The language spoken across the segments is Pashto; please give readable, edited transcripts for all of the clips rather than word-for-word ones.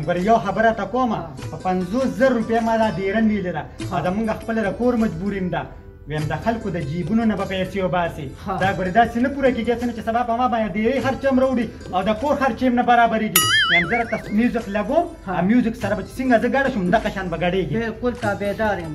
ګوره یو خبره ته کومه، په 50,000 روپۍ ما دا ډېرن ویلې ده او زمونږ خپله د کور مجبور یم ده. ویم د خلکو د جیبونو نه به پیسې وباسي. دا ګورې داسې نه پوره کېږي څنګه چې سبا په ما باندې ډېرې خرچې هم راوړي او د کور خرچې هم نه برابرېږي. ویم زه راته میوزیک لګوم، میوزیک سره به چې څنګه زه ګډه شم دغه شان به ګډېږي. بلکل تابعدار یم.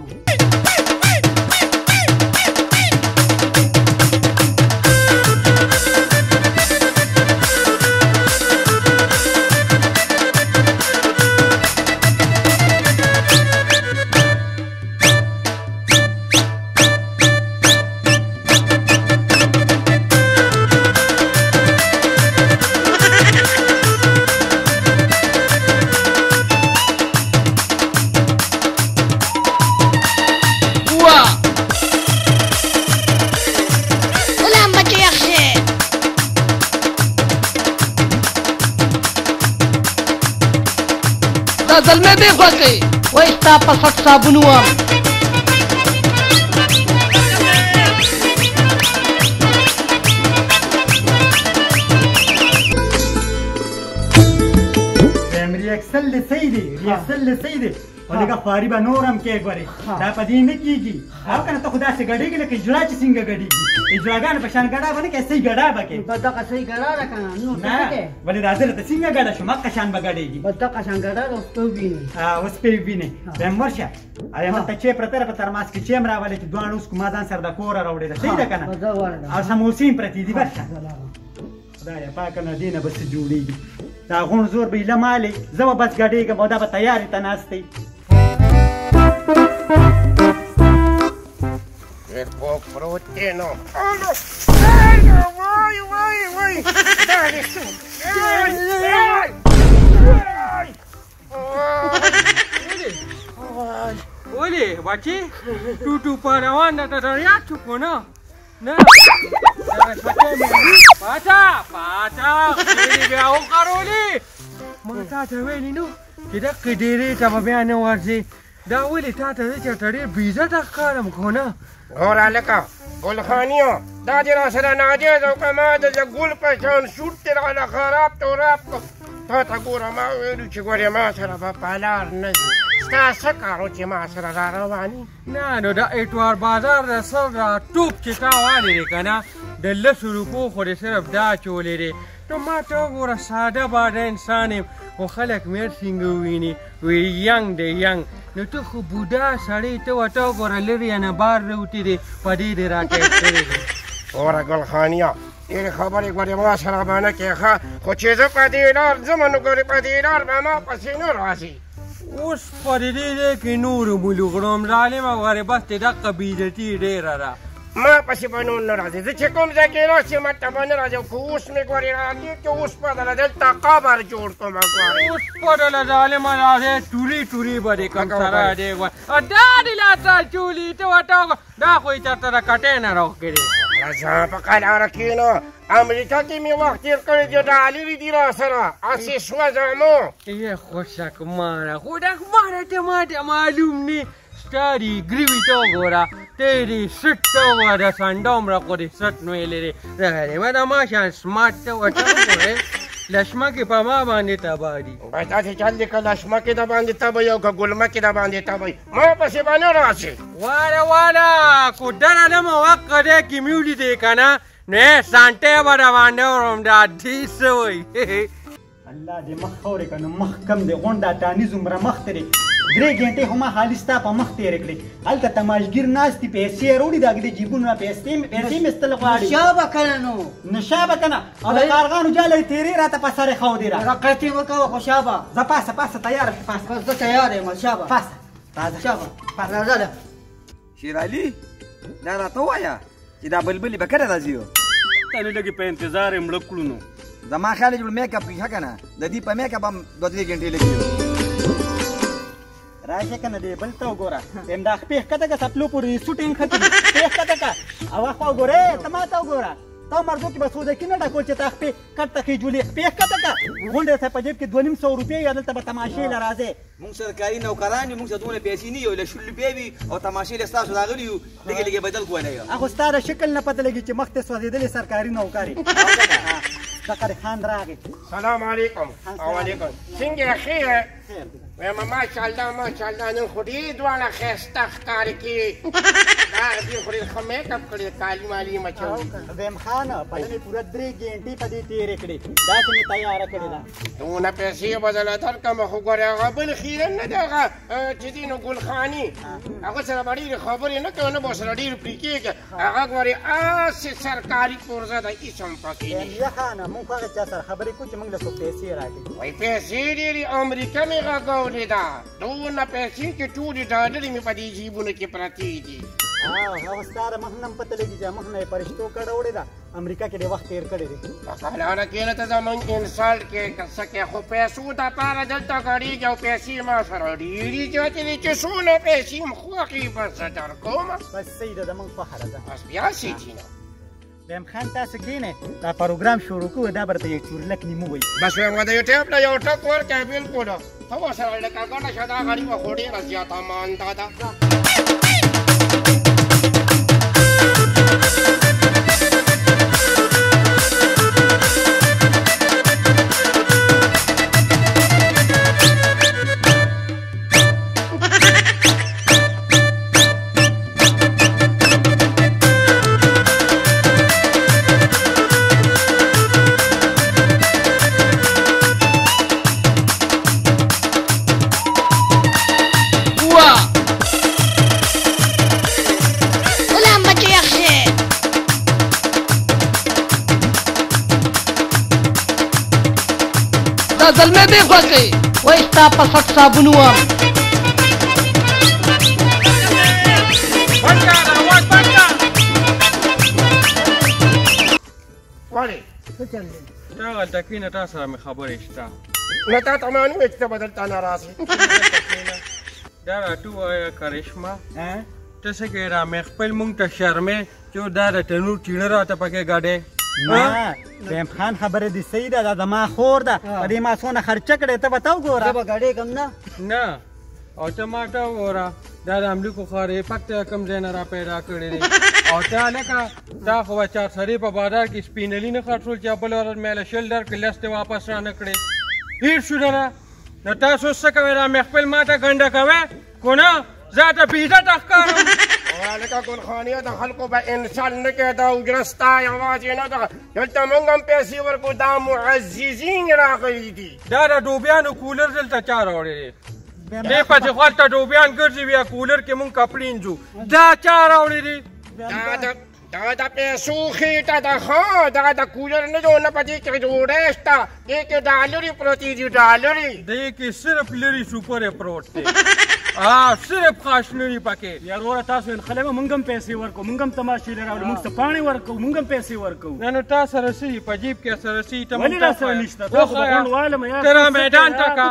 زلمی بې خوښې وایي ستا په سټ صابون وم. ویم ریاکسل دې صحیح دی، ریاکسل دې صحیح دی، خو لږه خواري به نور هم کې ګورې، دا په دې نه کېږي. او که نه ته خو داسې ګډېږي لکه اجرا چې څنګه ګډېږي، اجراګانو په شان ګډا به نه کوې، صحیح ګډا به کوې. بس دغه صحیح ګډا ده که نه نور څه نه کوې؟ ولې دا زه راته څنګه ګډه شم، هغه شان به ګډېږي. بس دغه شان ګډا ده، اوس ته ووینې. اوس پرې ووینې. وایم ورشه ایا ماته چای پرته ده په ترماس کې چای هم راولې چې دواړه اوس ما ځان سره د کوره راوړې ده، صحیح ده که نه؟ او سموسې هم پرتې دي، ورشه. خدایه پاکه نه دې نه به څه جوړېږي. دا غوڼ زور به ایله مالې، زه به بس ګډېږم او دا به تیارې ته ناست دی. ډېر پوک پروت دی نو. وای وای وای دا دې څه؟ ولې بچې ټوټو په روان ده ته یاد شو که نه؟ نه پاچا پاچا خپلې بیا وخرولې. ما تا ته ویلي نو چې دقې ډېرې ته به بیا نه ورځې. دا ولې تا ته زه چېرته ډېر بېعزته ښکارم که نه؟ ګوره هلکه ګلخانیه، دا دې راسره ناجایز او که ما د ګل په شان سوټ دې راله خراب توراب کړ. تا ته ګوره ما ویلو چې ګورې ما سره به په لار نه ځې، ستا څه کار و چې ما سره را روان یې؟ نه نو د اتوار بازار د سر را ټوپ چې تا والې دی که نه، د 10 روپو خو دې صرف دا چولې دی. نو ما ته وګوره ساده باده انسان یم، خو خلک مې هر څنګه وویني وایي ینګ دی ینګ. نو ته خو بوډا سړی، ته ورته وګوره لرې نه بار راوتي دی، په دې دې راټیټ کړی دی. ګوره ګلخانیه، ډېرې خبرې ګورې ما سره به نه کوې ښه، خو چې زه په دې لار ځم نو ګورې په دې لار به ما پسې نه راځي. اوس په دې ځای کې نورو ملوغړم ظالمه ګورې، بس دې دقه بېعزتي ډېره ده. ما پسې به نور نه راځي، زه چې کوم ځای کې ناست یم هلته به نه راځي. که اوس مې ګورې راځي چې اوس به درله دلته قبر جوړ کړم ګورې. اوس به درله ظالمه راځې ټوري ټوري به دې کوم سره دی ګورې. دا دې لا څه چولي ته ورته وګوره، دا خو یې چېرته د کټۍ نه راوکړې. ځه په قلاره کښېنه، امریکا کې مې وخت تېر کړی دی، ډالرې دي راسره هسې سوځمو. یې خوشک ماره، خو دا ماره ته ماته معلوم نه، ستا دې ګروي ته وګوره، ته دې سټ ته وګوره، د سنډه عمره خو دې سټ نه ویلی دی. دغه دی ما شان سمارټ ته ورته وګوره، لشمکې په ما باندې تباه دي. بس داسې چل دی که لشمکې د باندې تبه یې او که ګلمکې د باندې تبه یې، ما پسې به نه راځې. واله واله کو دره نه مو وقه دی کې مې ولیدې که نه، نو یې سانټې به د باندې وروم، دا دې څه وایي؟ الله دې مخ خاورې که نو مخ کم دی، غونډ دا ټاني څومره مخ ترې 3 ګنټې خو ما خالي ستا په مخ تېرې کړې. هلته تماشګیر ناست دي، پیسې یې راوړي، د هغه د جیبونو نه پیسې مې ایستل غواړي. شابه که نه نو؟ نو شابه که نه، او د کارغانو جاله یې تېرې راته په سر ښودې را. رقیتې وکوه خو شابه. ځه پاسه پاسه تیار شه پاسه. بس زه تیار یم شابه. پاسه راځه شابه راځه ده. شیرعلي دا راته ووایه چې دا بلبلې به کله راځي؟ تاسو لږې په انتظار یې مړه کړو نو. زما خیال جوړ میک اپ کې ښه که نه، د دې په میک اپ هم 2-3 ګنټې لګي. راشه که نه دې بل ته وګوره، یم دا خپې ښکته که څپلو پورې سوټې نښتې دي، خپې ښکته که او اخوا وګوره، ته ما ته وګوره. تا مرزو کې به سودکي نه ډکول چې تا خپې کټ ته خېجولې، خپې ښکته کړه. غونډې ته په جیب کې 250 روپۍ یا دلته به تماشې له راځې. موږ سرکاري نوکران یو، موږ سره دومره پیسې نه یو، له 20 روپۍ وي او تماشې له ستاسو راغلي یو، لږې لږې بدل کولی یو. هغه ستا د شکل نه پته لګي چې مخ ته سوځېدلې سرکاري نوکر یې. دغه خان راغی. سلام علیکم. وعلیکم. څنګه یې؟ ښه یې؟ وایم ماشاءالله ماشاءالله، نن خو ډېر دواړه ښایسته ښکاري کېږي. دا دې خو ډېر ښه میک اپ کړی، کالي مالي یې مچولي. وایم خان په نن مې پوره 3 ګنټې په دې تېرې کړې، داسې مې تیاره کړې ده. دونه پیسې به زه له درکړم، خو ګورې هغه بل خیرن نه دی، هغه چې دی نو ګلخاني، هغه سره به ډېرې خبرې نه کوې، نه به ورسره ډېر پرې کېږي. هغه ګورې هسې سرکاري پرزه ده، هېڅ هم پکې نشته. یا خانه مونږ خو هغه چا سره خبرې کوو چې مونږ له څوک پیسې راکړي. وایي پیسې ډېرې، امریکا مې غږولې ده، دونه پیسې چې ټولې ډالرې مې په دې جیبونو کې پرتې دي. هغه ستا د مخ نه هم پته لګي چې مخ نه یې فرشتو کډه وړې ده، امریکا کې ډېر وخت تېر کړی دی. په قلاره کښېنه، ته زموږ انسلټ کې که څه کې، خو پیسو دپاره دلته ګړېږي او پیسې ما سره ډېرې زیاتې دي، چې څونه پیسې هم خوښې بس زه درکوم. بس صحیح ده، زموږ خوښه ده. بس بیا څه دي نو؟ وایم خان تاسو کښېنئ، دا پروګرام شروع کړو، دا به درته یو چورلک نیمه وایي. بس وایم د یو ټیپ له یو ټک ورکړې، بلکل ته ورسره لکه ګډه شه، دا غریبه خو ډېره زیاته مانده ده. زلمی بې خوښې وایي ستا په سټ صابون وم. ولې؟ څه چل دی؟ ته هغلته کښېنه، تا سره مې خبرې شته. نه تا ته ما نه ویل چې ته به دلته نه راسې. دا راته ووایه کرشمه، ته څه کوې؟ را مې خپل مونږ ته شرمې چې دا د تنور چیړه راته پکې ګډې. نه وایم خان خبره دې صحیح ده، دا زما خور ده، په دې ما څونه خرچه کړې، ته به ته وګوره. زه به ګډېږم نه. نه او ته ما ته وګوره، دا د املیکو ښار یې پکته کوم ځای نه را پیدا کړی دی. او ته هلکه تا خو به چارسرې په بازار کې سپینلي نه خرڅول چې بله ورځ مې له 20 درکړې، 10 دې واپس را نه کړې، هېر شو درنه. نو تاسو څه کوئ؟ را مې خپل ما ته ګنډه کوئ که نه زه ته بېعزته ښکارم. هلکه ګلخانیه د خلکو به انسان نه کوې، دا اجره ستا یوازې نه ده، دلته موږ هم پیسې ورکړو، دا معززین راغلي دي. دا د ډوبیانو کولر دلته چا راوړی دی؟ دې پسې خو هلته ډوبیان ګرځي، بیا کولر کې موږ کپړې اینځو، دا چا راوړی دی؟ دا د پیسو خېټه ده، ښه دا د کولر نه دی، نه په دې کې ډوډۍ شته، دې کې ډالرې پرتې دي، ډالرې. دې کې صرف لرې سوپرې پروت دی، صرف خاشنري پکې. یار وروره تاسو یې نښلوئ، موږ هم پیسې ورکوو، موږ هم تماشې له راوړو، موږ څه پاڼې ورکوو، موږ هم پیسې ورکوو. نه نو تا سره څه دي په جیب کې؟ سره څه دي؟ ته ولې موږ ته را سره وښیه. نشته؟ تا خو به وښیه. غونډ والم یار، ته را څه میدان کوې ته یار؟ که.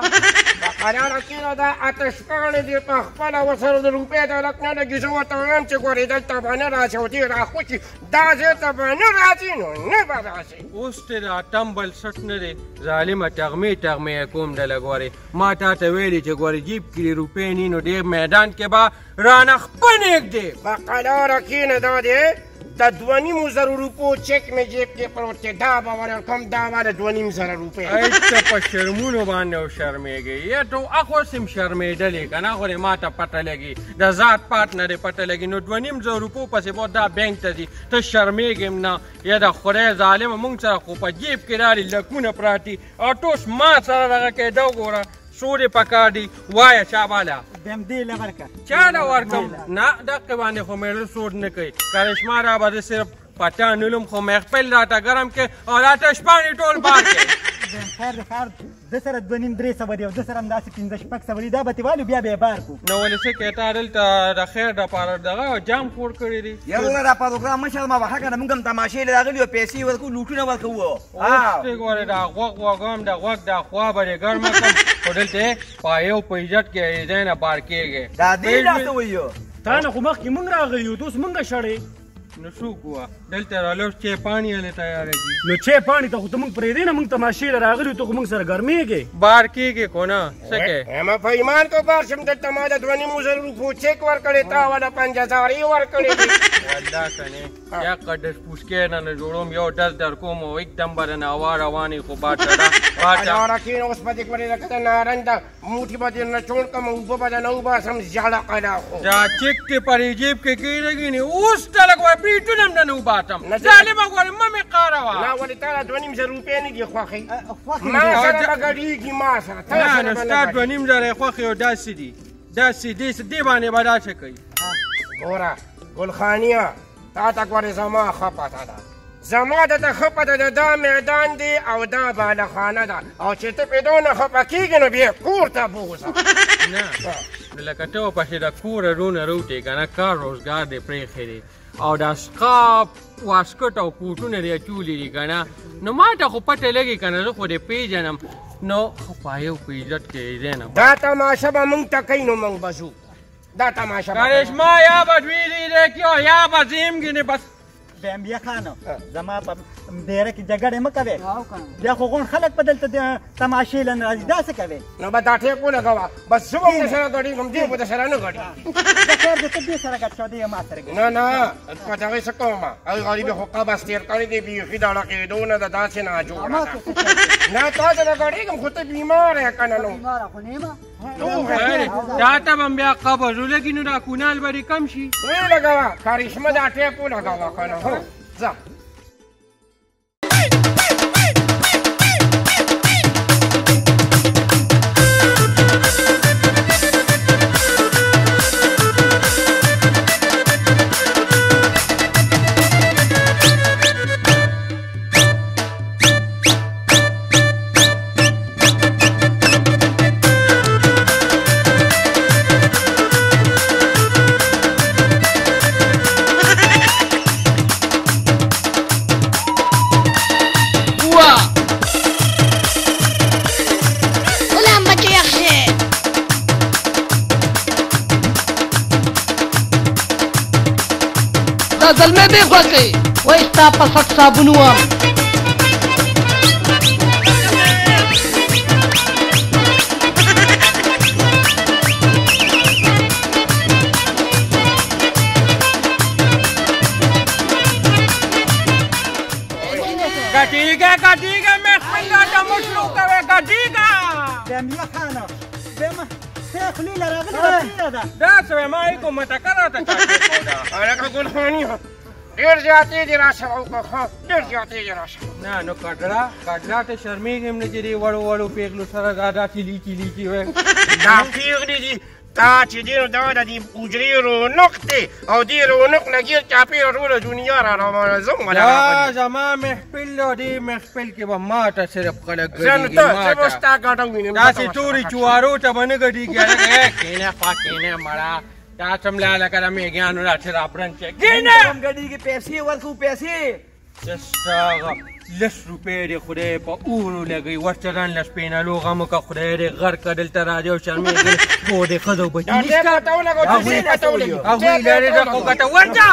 قراره کښېنه، دا آتشپاڼې دې په خپله ورسره د روپۍ د هلک نه لګي. زه ورته وایم چې ګورې دلته به نه راشي او دې راخوشي دا ځای ته به نه راځي، نو نه به راشي. اوس ته دا ټمبل سټ نه دی ظالمه، ټغمې ټغمې یې کوم ډله. ګورې ما تا ته ویلي چې ګورې جیب کې دې روپۍ نی، نو ډېر میدان کې به رانه خپه نږدې. په قلاره کښېنه، دا دی د 2,500 روپو چک مې جیب کې پروت دی، دا به ورکوم، دا واله 2,500 روپۍ. ای ته په شرمونو باندې وشرمېږې، یا ته اخو اوس هم شرمېدلې که نه، خو دې ما ته پته لګي، د ذات پات نه دې پته لګي. نو 2,500 روپو پسې به دا بانک ته ځي، ته شرمېږې هم نه. یا د خدای ظالمه، موږ سره خو په جیب کې دالي لکونه پراته دي، او ته اوس ما سره دغه کېده وګوره، څو دې پکار دي؟ وایه شاباله. بیا هم دې له ورکړه. چا له ورکړم؟ نه دقې باندې خو مې زړه سوټ نه کوي. کرشمه را به زه صرف پټه نلوم، خو مې خپل راته ګرم کړې او راته شپاڼې ټول بار کړې. بیا هم خیر دی، خیر ده سره 2,500-300 دي او ده سره همداسې 500-600 دي، دا به ترې والو، بیا به یې بار کړو. نو ولې څه کوې؟ تا دلته د خیر دپاره دغه جام خور کړی دی. یاره وروره دا پروګرام مه شرموه، ښه که نه موږ هم تماشې له راغلي یو، پیسې ورکوو، لوټونه ورکوو. اوس دې ګورې دا غوږ وږم، د غوږ دا خوا به دې ګرمه کړم، خو دلته یې پایې او په عزت کې یې ځای نه بار کېږي. دا دې لا څه وایي؟ تا نه خو مخکې موږ راغلي یو، ته اوس موږ شړې. نو څوک وه دلته راله اوس چای پاڼې هلې تیاره دي. نو چای پاڼې ته خو ته موږ پرېږدې نه، موږ تماشې له راغلي یو، ته خو موږ سره ګرمېږې. بار کېږې که نه څه کوې؟ ما په ایمان که بار شم دلته ما د 2,500 روپو چیک ورکړی، تا وله 5,000 یې ورکړی دی. والله که نه یا قدس پوسکی نه نه جوړوم، یو ډز در کوم او एकदम به درنه هوا روانې، خو بار ته ده بار ته. لاره کښېنه اوس به دې ګورې لکه د نارنج د موټي به دې نه چوڼ کړم، اوبه به درنه وباسم زیړه قلا. خو دا چیک دې پر جیب کې کېږي نه، اوس ته لږ وایه بریټونه هم درنه وباسم. ظالمه ګورې مه مې قاروه. نه ولې تا دا 2,500 روپۍ نه دي خوښې؟ ما سره به ګډېږي، ما سره تا نه. سره نو به ستا نه 2,500 یې خوښې او داسې دي داسې دې باندې به داسې کوي. ګوره ګلخانیه تا ته ګورې زما ښه پته ده، زما د ته ښه پته ده، دا میدان دی او دا بالاخانه ده، او چې ته پرې دونه خفه کېږې نو بیا کور ته بوځه. نه نو لکه ته ورپسې د کوره رونه روتې که نه، کار روزګار دې پرېښی دی او دا سقاپ واسکټ او کوټونه دې اچولي دي که نه، نو ما ته خو پته لګي که نه، زه خو دې پېژنم. نو ښه پایه په عزت کې یې ځای نه. دا تماشه به موږ ته کوي نو موږ به ځو، دا تماشه به کرشمه یا به دوی دې کې او یا به ځم ګینې بس. بیا خانه زما په دېره کې جګړې مه کوې، بیا خو غونډ خلک په دلته تماشې له نه راځي، دا څه کوې؟ نو به دا ټیک ولګوه بس، زه به هم درسره ګډېږم، دی به درسره نه ګډېږي. د خیر دی، ته دې سره ګډ شو، دی ما سره ګډ. نه نه په دغې څه کوم، هغې غریبې خو قبض تېر کړی دی، بیخي د اړه نه ده، داسې ناجوړه ده. نه تا سره ګډېږم خو ته بیمار یې که نه؟ نو بیماره خو نه یم. دا ته به هم بیا قبض ولګي نو دا کونال به دې کم شي. ولګوه کرشمه دا ټیپ ولګوه که نه. هو ځه. دا زلمی بې خوښې وایي ستا په سټ صابون وم. ګټېږه ګټېږه مې خپل راته مشرو کوې ګټېږه. بیا خانه بیا ما څه خولې له راغلې ده پرېږده. دا څه وایې ما یې کومه ټکه راته چا کېښوده. هلکه ګلخاني ډېر زیاتې دې راسره وکړه، ښه ډېر زیاتې دې راسره. نه نو کډړه کډړه ته شرمېږې هم نه چې دې وړو وړو پېغلو سره دا داسې لیکي لیکي وایې. دا پېغلې دي تا چې دی نو دا د دې حجرې رونق دی او دې رونق نه ګیر چاپېره ټوله دنیا را روانه. زه هم ولا دا راغلی. زما محفل او دې محفل کې به ما ته صرف خلک زه نو ګډېږي، ته ما زه به ته. ستا ګډه ووینم. داسې تورې چوارو ته به نه ګډېږي. هلکه کښېنه خوا کښېنه مړه، دا څم لا لکه د میږیانو داسې رابرن شي. کښېنه. هم ګډېږي، پیسې ورکړو پیسې. ستا لس روپۍ دې خدای په اورو لګوي، ورته ځان له سپینالو غم وکړه، خدای دې غر کړه دلته راځي او شرمېږي. کور دې ښځه او بچي دا نشته. ټیپ ورته ولګوه، چې ټیپ ورته ولګوه. هغوی لرې ده خو ګټه ورته.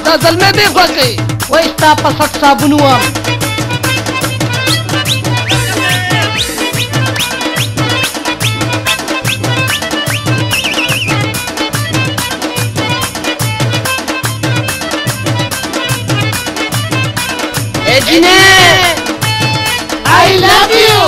دا زلمی بې خوښې وایي ستا په سټ صابون وم. ای جینۍ I love you.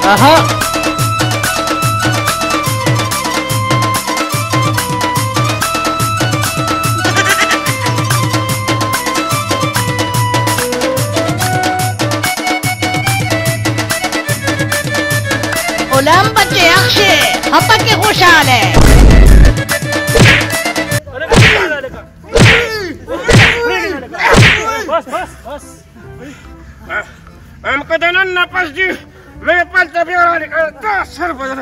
اها غلام بچے اخشے ہپا کے خوشحال ہے۔ بس بس بس ام قدنن نفس دي مې پلته بیا دا سر بدل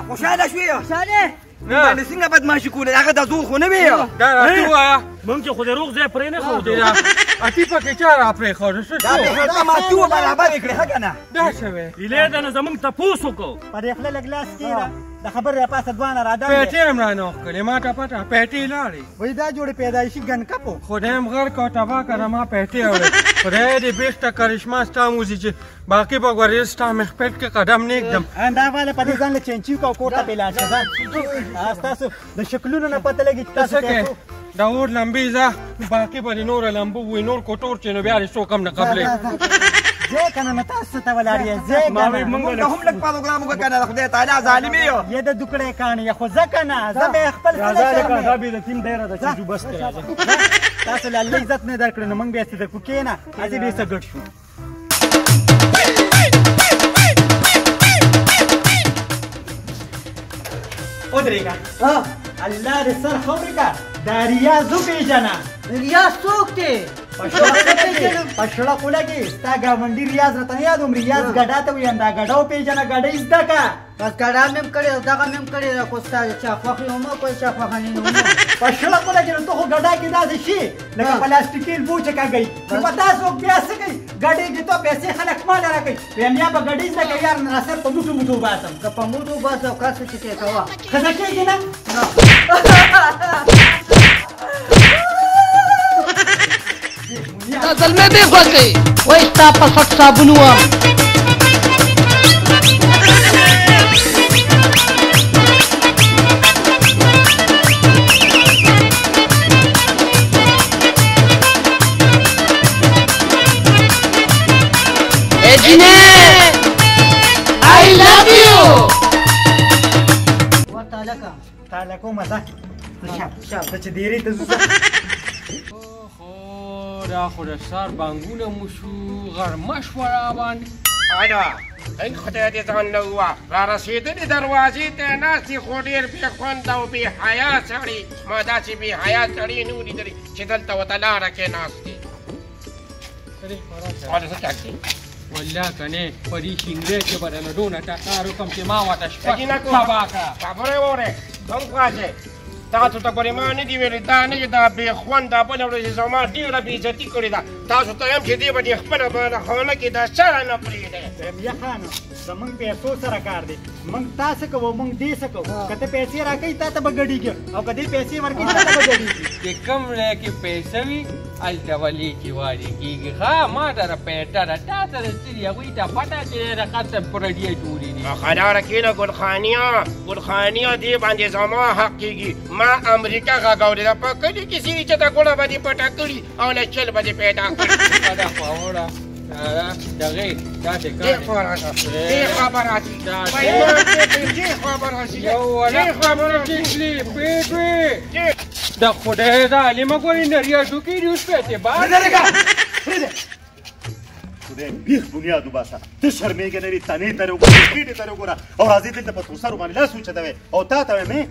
خوشحاله شوې؟ خوشحاله باندې څنګه بدمعاشي کوله؟ هغه د زور خو نه وي. دا راته ووایه، مونږ چې خو د روغ ځای پرې نه ښودو. اتي پکې چا راپرېښود؟ څه دا پرېښوده ما تو برابرې کړې، ښه که نه؟ دا څه وې؟ هیلې ده نو زمونږ تپوس وکړو. په دې خوله لږ لاس کېږده، د خبرې راپاسه دواړه رادان پیټې هم رانه وښکلې، ما ته پته پیټې لاړې. وایي دا جوړې پیدایشي ګنکپ و. خدای هم غرق او تباه کړه، ما پیټې اورې. خدای دې بېخ ته کرشمه ستا وځي چې باقي به ګورې ستا مخ پېټ کې قدم نه ږدم. دا واله په دې ځان له چینچي وکړه او کور ته پرې لاړ شه. ځه، ستاسو د شکلونو نه پته لګي چې تاسو څه کوې؟ د اور لمبې ځه، باقي به دې نوره لمبو وي، نور کوټور چې نو بیا دې څوک هم نه قبلوي. ځې که نه نو تاسو ته ولاړ یې، ځې که نه. مونږ هم لږ پروګرام وکړه که نه، د خدای تعالی ظالمي یو. یې د دوکړې کاڼي یې، خو ځه که نه، زه به یې خپل څه راځه نه لکه شرمېږم. دا بې عزتي هم ډېره ده چې ځو، بس دی راځه. تاسو له الله عزت نه درکړو نو موږ بیا څه درکو؟ کښېنه، هسې بیا څه ګډ شو. ودرېږه، الله دې سر خبرې کړه، دا ریاض وپېژنه. ریاض څوک دی؟ په شړه خوله کې ستا ګاونډي ریاض راته نه یادوم، ریاض ګډا ته ویم، دا ګډا وپېژنه، ګډۍ زده کړه. بس ګډا مې هم کړې ده، دغه مې هم کړې ده، خو ستا د چا خوښ یې ومه کوی، چا خوښه نه ومه. په شړه خوله کې نو ته خو ګډا کې داسې شي لکه پلاستیکي البو چې کږوي، نو په تا څوک بیا څه کوي؟ ګډۍ کې ته پیسې خلک ماله راکوي، ویم یا به ګډۍ زده کوي، یار نه سر په موټو موټو وباسم. که په موټو وباسه او کار څه چې ته کوه. ښځه کېږي نه؟ دا زلمی بې خوښي وایي ستا په سټ صابون وم. اے جنې I love you. ورته هلکه تا له کومه ځه، ته چې دیرې ته ځو. دا خو د سهار بانګونه مو شو، غرمه شوه راباندې. انا ای خدای دې ځان له ووه، را رسېدلې دروازې ته ناست دي، خو ډېر بې خونده او بې حیا سړي. ما داسې بې حیا سړي نه و لیدلی چې دلته ورته لاره کې ناست دي. څه چا والله که نه په دې شینګرې کې به درنه دونه ټکار وکړم چې ما ورته شپه تباه کړه. خبرې واورې، کوم خوا چې تاسو ته ګورې ما نه دي ویلي، دا نه چې دا بې خونده بله ورځ زما ډېره بې عزتي کړې ده. تاسو ته یم چې دې به دې خپله بالاخانه کې دا سره نه پرېږدی. وایم یخانه زمونږ پیسو سره کار دی، موږ تا څه کوو، موږ دې څه کوو. که ته پیسې راکوي تا ته به ګډېږي، او که دې پیسې ورکوي تا ته به ګډېږي. چې کوم ځای کې پیسې وي هلته به لیکې والې کېږي. ښه ما سره پیسه ده، تا سره څه دي؟ هغوی ته پته چې د قسم پردی جوړې دي. خلاره کښېنه ګلخانیه، ګلخانیه دې باندې زما حق کېږي. ما امریکا غږولې ده، په کلي کې څه دي چې دا ګوړه به دې پټه کړي او له چل به دې پیدا کړي. دا خو اوړه دغې داسې کار دې خوا راشه، دې خوا به راشي، دې خوا به راشي، دې خوا به راشي. د خدای ظالمه ګورې نریا ډوکې دي اوس په اعتبار. خدای بیخ بنیاد وباسه، ته شرمېږې نه تنې ته وګوره، ګېډې ته وګوره، او راځې دلته په تور سرو باندې لاس اوچتوې، او تا ته وایم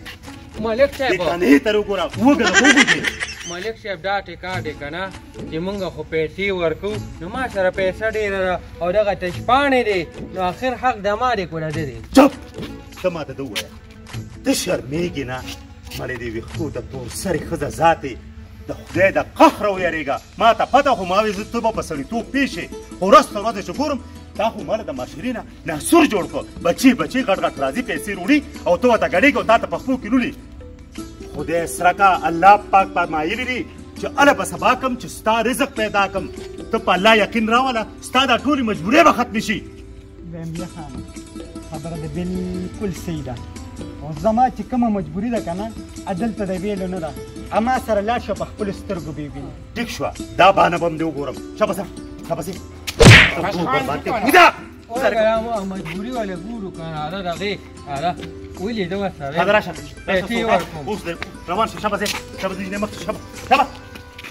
ملک صاحب دې تنې ته وګوره، وګوره وګوره. ملک صاحب دا ټیکار دی که نه چې مونږ خو پیسې ورکو، نو ما سره پیسه ډېره ده او دغه تش پاڼې دی، نو آخر حق د ما دی که د ده دی؟ چپ، ته ما ته ده ووایه، ته شرمېږې نه؟ ملې دې ویښتو د تور سرې ښځه ذاتې د خدای د قهره ویرېږه. ما ته پته خو ما وې زه ته به په سړیتوب پېښ شې، خو ورځ تر ورځې چې ګورم تا خو ماله د معاشرې نه ناسور جوړ کړ. بچې بچې غټ غټ راځي پیسې روړي او ته ورته ګډېږې او تا ته په خپو کې لولي. خدای سرکه الله پاک فرمایلي دي چې اله به سبا کم چې ستا رزق پیدا کم. ته په الله یقین راوله، ستا دا ټولې مجبورۍ به ختمې شي. وایم یخانه خبره دې بالکل صحیح ده، او زما چې کومه مجبوري ده که نه دلته د ویلو نه ده، اما سره لاړ شه په خپلو سترګو به یې ووینې. ټیک شوه، دا بانه به هم دې وګورم. شابه شه، شابه سي. بس خان وځه. مجبوري ولا ګورو که نه هغه دغې هغه ولې ده ورسره هذا راشه پیسې ورکوم. اوس روان شه، شابه ځې، شابه ځې، نه مخکې، شابه شابه.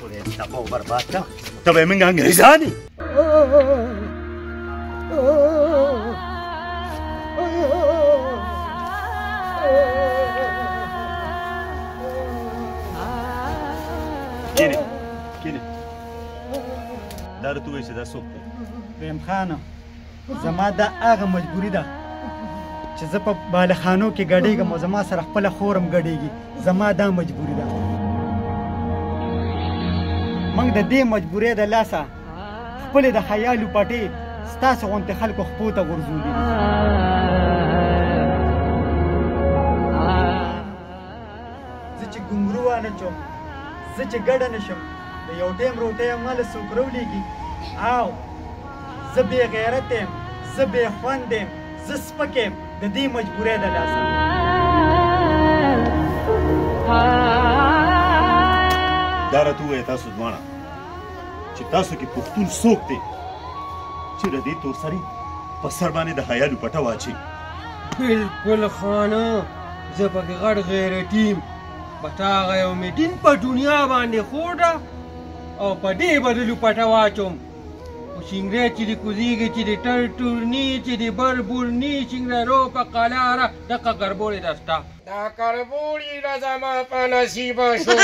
خدای دې تباه و برباد کړه، ته به یې موږ انګرېزان یو. کښېنې کښېنې، دا راته ووایه چې دا څوک دی؟ رحیم خانه، زما دا هغه مجبوري ده چې زه په بالخانو کې ګډېږم او زما سره خپله خور هم ګډېږي. زما دا مجبوري ده. موږ د دې مجبورۍ د لاسه خپلې د خیالو پټې ستاسو غوندې خلکو خپو ته غورځولي دي. زه چې ګنګرو وانه چوم، زه چې ګډه نه شم، د یو ټیم روټۍ هم ما له څوک راولېږي. او زه بې غیرت یم، زه بې خوند یم، زه سپک یم د دې مجبورۍ د لاسه. دا راته ووایه تاسو دواړه چې تاسو کې پښتون څوک دی چې د دې تور سري په سر باندې د حیا دوپټه واچوي؟ بالکل خانه، زه پکې غټ غیرتي یم. بس هغه یو مې دین په دنیا باندې خور ده او په دې به زه لوپټه واچوم. خو شینګری چې دې کوزېږي، چې دې ټر ټورني، چې دې بر بورني، شینګری رو په قلاره دقه ګربوړې ده ستا. دا کربوړي له زما په نصیبه شو.